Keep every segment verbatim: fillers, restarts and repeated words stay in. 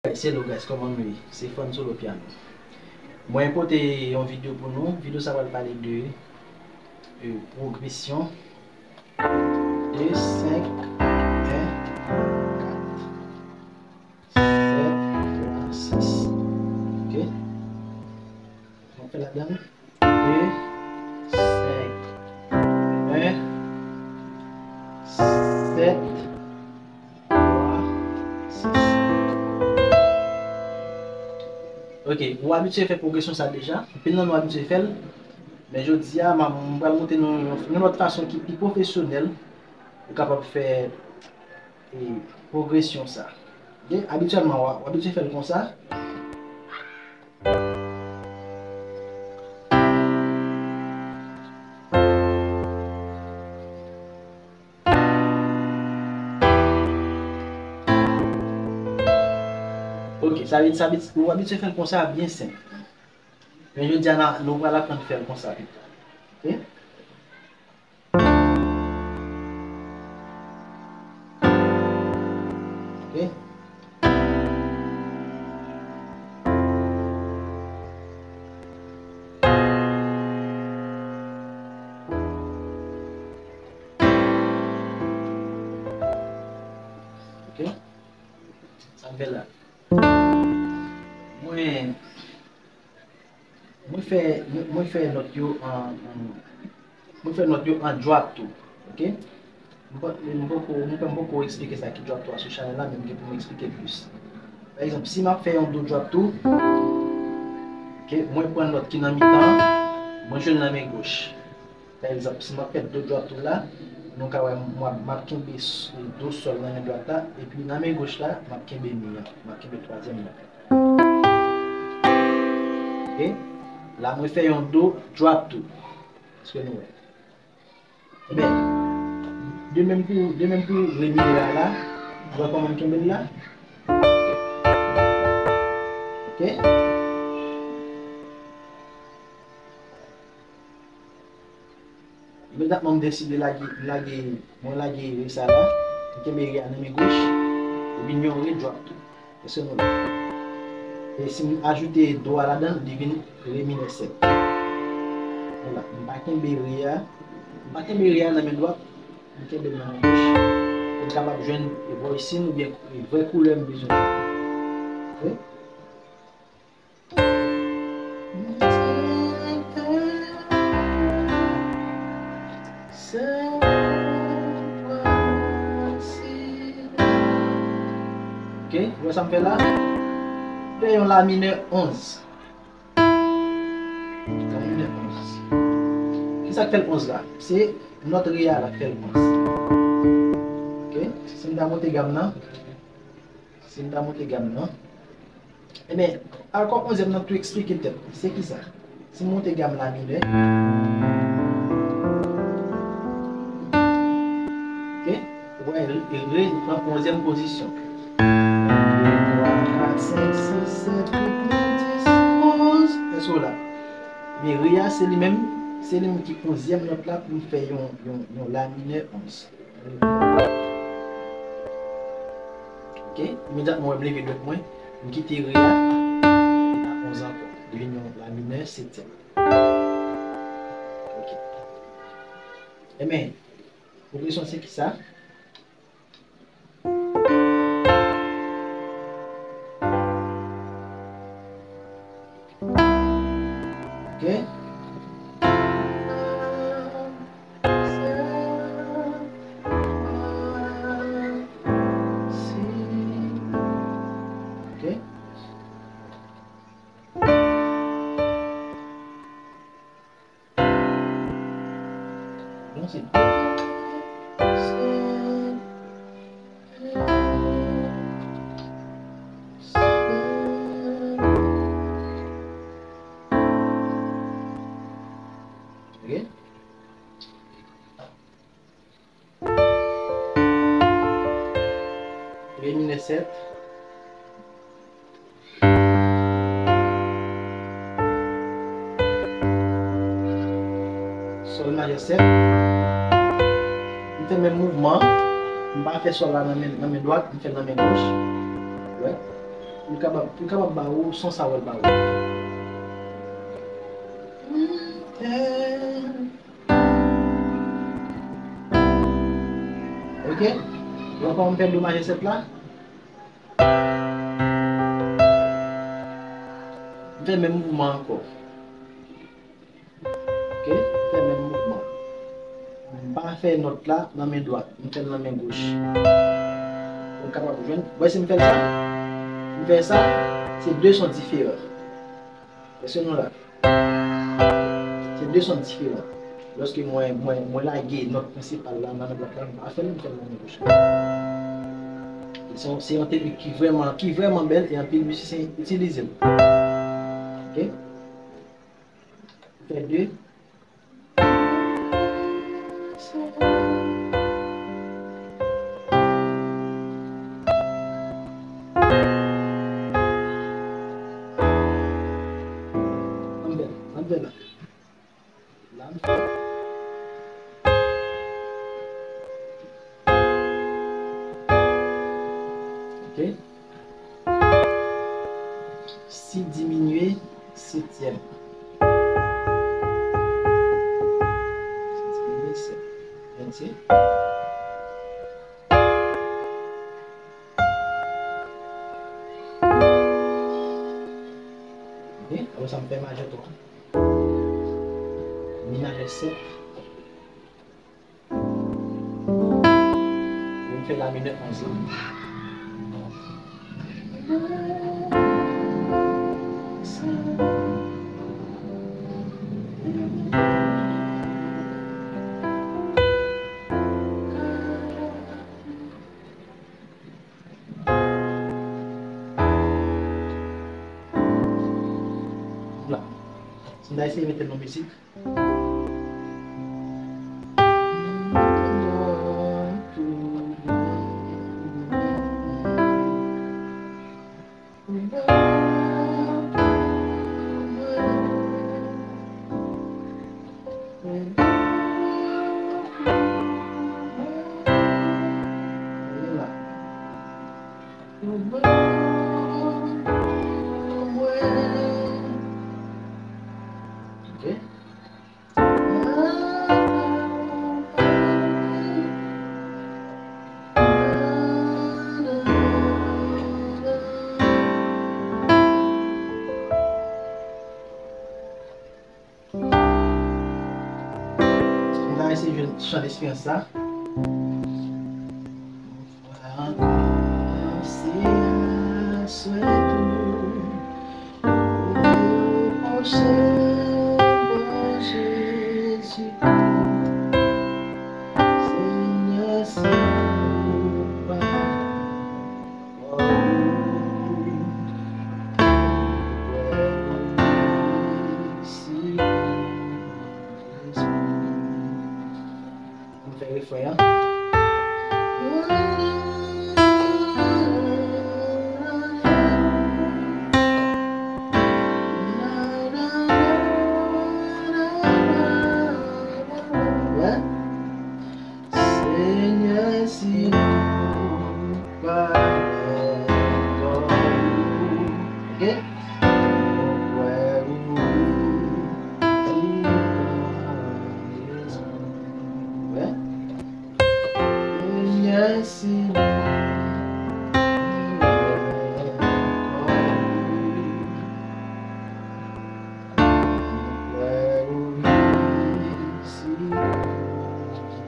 Guys, hello guys, kòman nou ye? Se Fan Solo Piano. Mwen pote yon videyo pou nou. Videyo sa pral pale de, euh, pwogresyon de senk, en, kat, sèt, twa, sis. Ok? Mwen fè ladan de, senk, en, sèt, twa, sis. Ok, ou abitye fè pwogresyon sa deja. Anpil nan nou abitye fè l. Men jodi a, m a, m pral montre nou yon, yon lòt fason ki pi pwofesyonèl ou kapab fè, e, pwogresyon sa. Ok, abityèlman, w a, w abitye fè l konsa. Ok, sa vle, sa vle, ou abitye fè l konsa, byen senp. Men jodi a, n a, nou pral aprann fè l konsa pito. Ok? Ok? Ok? Sa m fè la. Mwen, mwen fè, mwen, mwen fè nòt yo an, an, mwen fè nòt yo an drop tou. Ok? Mwen pa, mwen poko, mwen pa, mwen poko eksplike sa ki drop tou a sou chanèl la, men m gen pou mwen eksplike plis. Pa egzanp, si m ap fè yon do drop tou, ok, mwen pran nòt ki nan mitan an, mwen jwe l nan men goch. Pa egzanp, si m ap fè do drop tou la, nou ka wè m ap, m ap kenbe s-, do sòl nan men dwat la, epi nan men goch la, m ap kenbe mi an, m ap kenbe twazyèm nòt la. Ok? La, mwen fè yon do drop tou. Èske nou wè? Ebyen, de menm pou, de menm pou re minè a la, ou wè kòman m kenbe l la? Ok? Imedyatman m deside lage, lage, mwen lage re sa la, m kenbe re a nan men goch, epi m yon re drop tou. Èske nou la? E si m ajoute do a ladan, li vin re minè sèt. Vwala, m pa kenbe re a, m pa kenbe re a nan men dwat, m kenbe l nan men goch. Pou m kapab jwenn voicing oubyen vrè koulè m bezwen. Ok? Ok, ou wè sa m fè la? Fè yon la minè onz. La minè onz. Kisa k fè l onz la? Se nòt re a la k fè l onz. Ok, si m ta monte gam nan, si m ta monte gam nan, ebyen, akò onzyèm nan tou eksplike tèt li. Se kisa? Si m monte gam la minè, ok, ou wè, re, re pran onzyèm pozisyon. Twa, kat, senk, sis, sèt, uit, nèf, dis, onz. Èske w la? Men re a, se li menm, se li menm ki onzyèm nòt la pou m fè yon, yon, yon la minè onz. Ok, imedyatman w wè m leve dwèt mwen, m kite re a, li pa onz ankò. Li vin yon la minè setyèm. Ok. Ebyen, pwogresyon se kisa? Ok. Ok. Donk se Ok. Re minè sèt. Sòl majè sèt. M fè menm mouvman an. M pa fè sòl la nan men, nan men dwat, m fè l nan men goch. Wè. Pou l kapab, pou l kapab ba ou son sa w wè l ba ou. Ok? Ou wè kòman m fè do majè sèt la? M fè menm mouvman ankò. Ok, fè menm mouvman. M pa fè nòt la nan men dwat, m fè l nan men goch. Pou m kapab jwenn. Wè si m fè l sa? M fè sa, se de son diferan. Èske nou la? Se de son diferan. Lòske mwen, mwen, mwen lage nòt prensipal la nan men dwat la, m pa fè l, m fè l nan men goch la. Se yon, se yon teknik ki vrèman, ki vrèman bèl e anpil mizisyen itilize l. Ok? Fè de. Ann fè, ann fè la. La, m fè. Ok. Si diminye setyèm. Si diminye sèt. Vennsenk. Ok, apre sa, m fè majè twa. Mi majè sèt. Pou m fè la minè onz la. La. Si m ta eseye mete l nan mizik. Ok. M ta eseye jwenn chan esperans sa. Ankò, se aswè tou, pou te pwoche bò Jezikri. Senyè, si ou pa Ann fè refren an. Wè? Senyè, si ou pa lè kò ou, ok? Mwen kwè ou wi, si ou pa lè kò ou. Wè? Senyè, si ou pa lè kò ou, mwen kwè ou wi, si ou pa lè kò ou.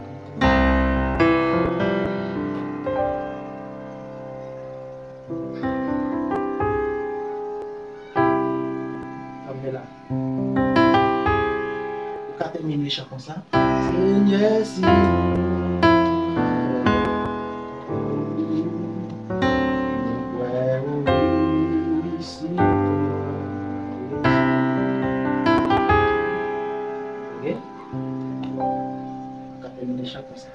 Sa m fè la. Ou ka tèmine chan konsa. Senyè, si ou kwè ou reyisi. Ok? Ou ka tèmine chan konsa.